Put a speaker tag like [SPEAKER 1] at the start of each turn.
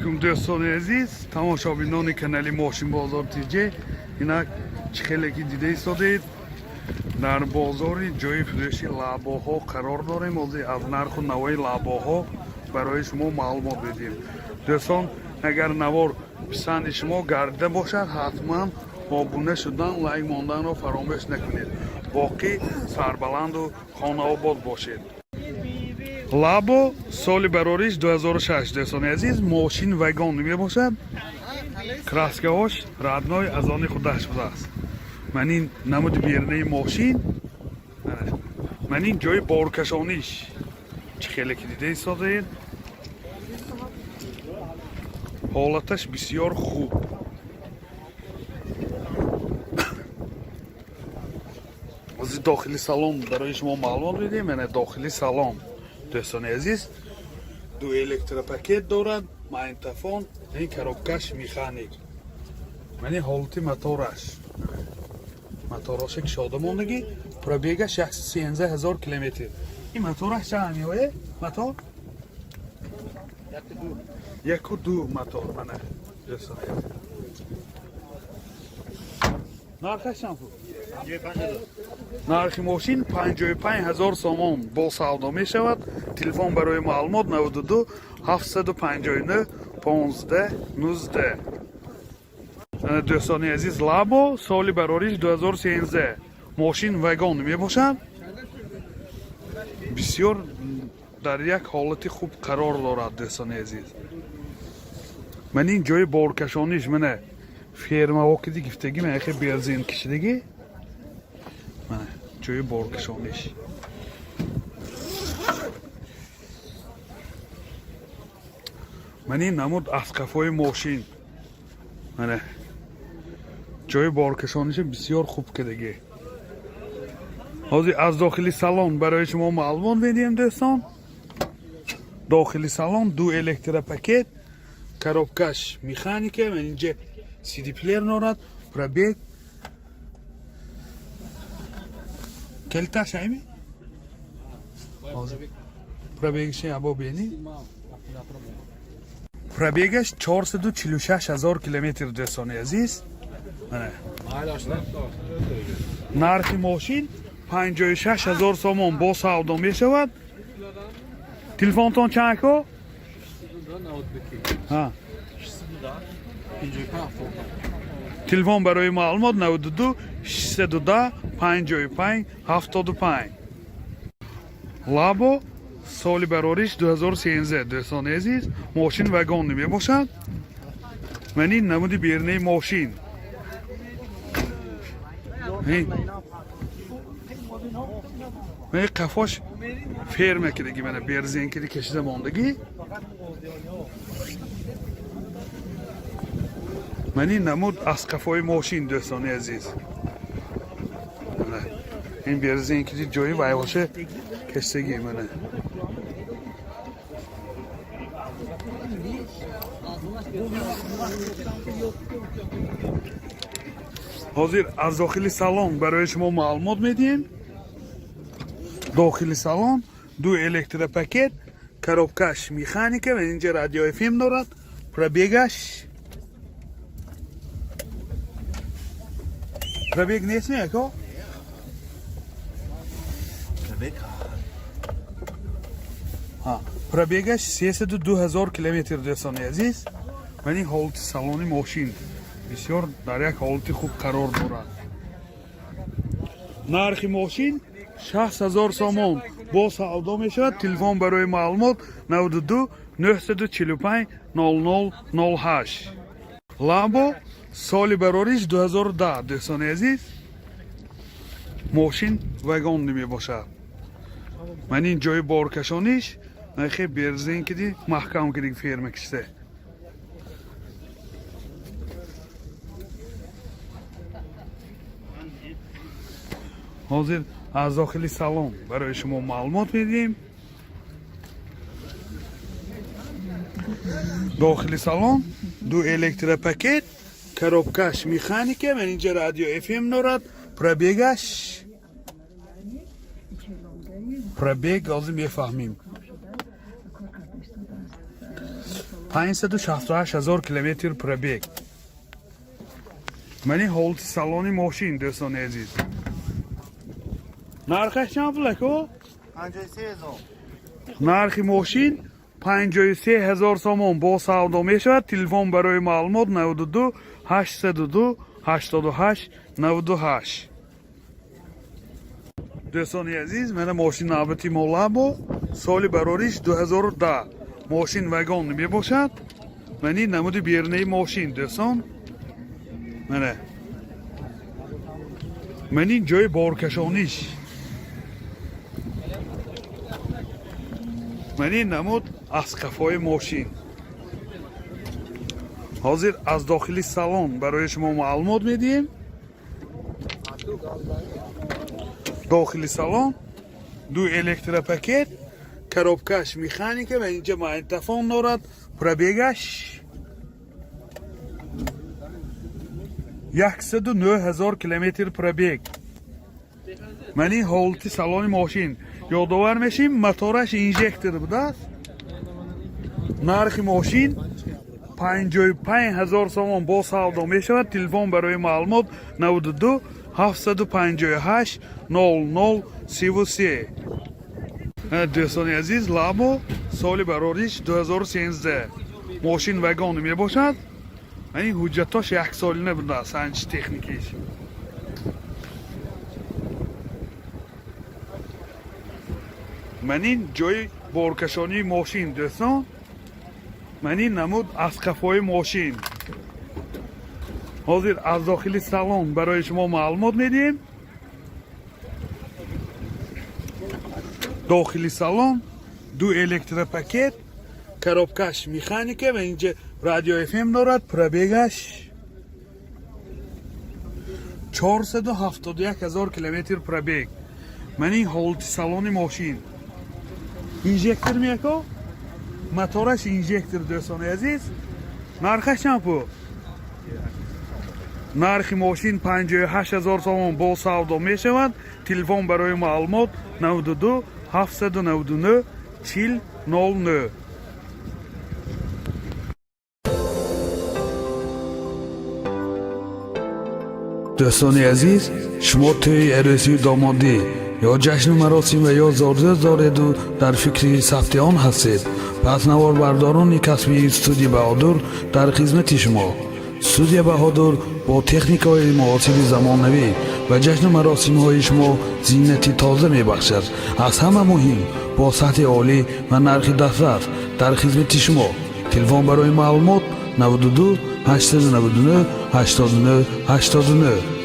[SPEAKER 1] Дӯстони азиз, тамошобинони канали Мошинбозор ТЖ, инак чӣ хеле ки дида истодаед, дар бозори ҷои фурӯши лабоҳо қарор дорем. Ҳозир аз нарху навои лабоҳо барои шумо маълумот медиҳем. Дӯстон, агар навор писанди шумо гардида бошад, ҳатман обуна шудан, лайк монданро фаромӯш накунед. Боқӣ сарбаланду хонаобод бошед. Лабо, соли барориш 2006, дӯстони азиз, мошин вагон мебошад. Краскаҳош родной, аз они худаш будааст. Ман ин намуди берунаи мошин, ман ин ҷои боркашониш, чӣ хеле ки дида истодаед, ҳолаташ бисёр хуб. Ҳозир дохили салон барои шумо маълумот медиҳем. Яъне дохили салон, дӯстони азиз, ду электропакет дорад, магнитофон, ин коробкаш механик. Мани ҳолати мотораш, мотороша кушода мондагӣ, пробегаш 113 000 километр. Ин мотораш чанд меояд? Мотор 1,2 мотор. Мана, дӯстони азиз, нархаш чанд пул? Нархи мошин 55 000 сомон, бо савдо мешавад. Телефон барои маълумот 92 759 15 19. Дӯстони азиз, Лабо, соли барориш 2013, мошин вагон мебошад, бисёр дар як ҳолати хуб қарор дорад. Дӯстони азиз, ман ин ҷои боркашониш, мана фермаҳо киди гифтагӣ, мана хе берзин кишидагӣ, мана ҷои боркашониш. Ман ин намуд аз қафои мошин, мана ҷои боркашониша бисёр хуб кардагӣ. Ҳозир аз дохили салон барои шумо маълумот медиҳем, дӯстон. Дохили салон ду электропакет, коробкаш механика, ман инҷа CD плеер дорад. Пробег келташ айми, пробегши або бени, пробегаш 446 000 километр. Дӯстони азиз, мана нархи мошин 56 000 сомон, бо савдо мешавад. Телефонтон чанд, ако? Ҳа. Телефон барои маълумот 92 610 55 75. Лабо, соли барориш 2013, дӯстони азиз, мошин вагонӣ мебошад. Ман ин намуди берунаи мошин. Ман қафош ферма кидаги, мана берзен киди кашида мондагӣ. Ман ин намуд аз қафои мошин, дӯстони азиз, ин берзен киди ҷои вайоша кашидагӣ, мана. Ҳозир аз дохили салон барои шумо маълумот медиҳем. Дохили салон ду электропакет, коробкаш механика ва инҷа радио FM дорад. Пробег нест не, ако?
[SPEAKER 2] Пробег.
[SPEAKER 1] Ҳа, пробегаш 302 000 километр. Дӯстони азиз, ва ин ҳолати салони мошин бисёр дар як ҳолати хуб қарор дорад. Нархи мошин 60 000 сомон, бо савдо мешавад. Телефон барои маълумот 92 945 00 08. Ламбо, соли барориш 2010, дӯстони азиз, мошин вагон мебошад. Ман ин ҷои боркашониш, хе берзен киди маҳкам киди ферма кишта. Ҳозир аз дохили салон барои шумо маълумот медиҳем. Дохили салон ду электропакет, коробкаш механика, ман инҷа радио FM дорад. Пробегаш, пробег ҳозир мефаҳмем. 568 ҳазор километр пробег. Мани ҳолати салони мошин, дӯстони азиз. Нархаш чанд пул, ако?
[SPEAKER 2] 53 ҳазор.
[SPEAKER 1] Нархи мошин 53 ҳазор сомон, бо савдо мешавад. Телефон барои маълумот 92 802 88 98. Дӯстони азиз, мана мошин навбати мо Лабо, соли барориш 2010, мошин вагон мебошад. Мани намуди берунаи мошин, дӯстон. Мана мани ҷои боркашониш, мани намуд аз қафои мошин. Ҳозир аз дохили салон барои шумо маълумот медиҳем. Дохили салон ду электропакет, коробкаш механика ва инҷа магнитофон дорад. Пробегаш 109 ҳазор километр пробег. Мани ҳолати салони мошин. Ёдовар мешим, мотораш инжектор будааст. Нархи мошин 55 ҳазор сомон, бо савдо мешавад. Телефон барои маълумот 92 758 00 33. Дӯстони азиз, Лабо, соли барориш 2013, мошин вагон мебошад. Ин ҳуҷҷатош яксолина будааст, санҷи техникиш. Ман ин ҷои боркашонии мошин, дӯстон. Ман ин намуд аз қафои мошин. Ҳозир аз дохили салон барои шумо маълумот медиҳем. Дохили салон ду электропакет, коробкаш механика ва инҷа радио FM дорад. Пробегаш 471 ҳазор километр пробег. Ман ин ҳолати салони мошин. Инжектор меяко, мотораш инжектор. Дӯстони азиз, нархаш чанд пул? Нархи мошин 58 ҳазор сомон, бо савдо мешавад. Телефон барои маълумот 92 799 40 09. Дӯстони азиз, шумо тӯи арӯсию домодӣ ё ҷашну маросим ва ё зодрӯз дореду дар фикри сабти он ҳастед, пас наворбардорони касбии студия Баҳодур дар хизмати шумо. Студия Баҳодур бо техникаҳои муосири замонавӣ ба ҷашну маросимҳои шумо зинати тоза мебахшад. Аз ҳама муҳим, бо сатҳи олӣ ва нархи дастрас дар хизмати шумо. Телефон барои маълумот 92 899 89 89.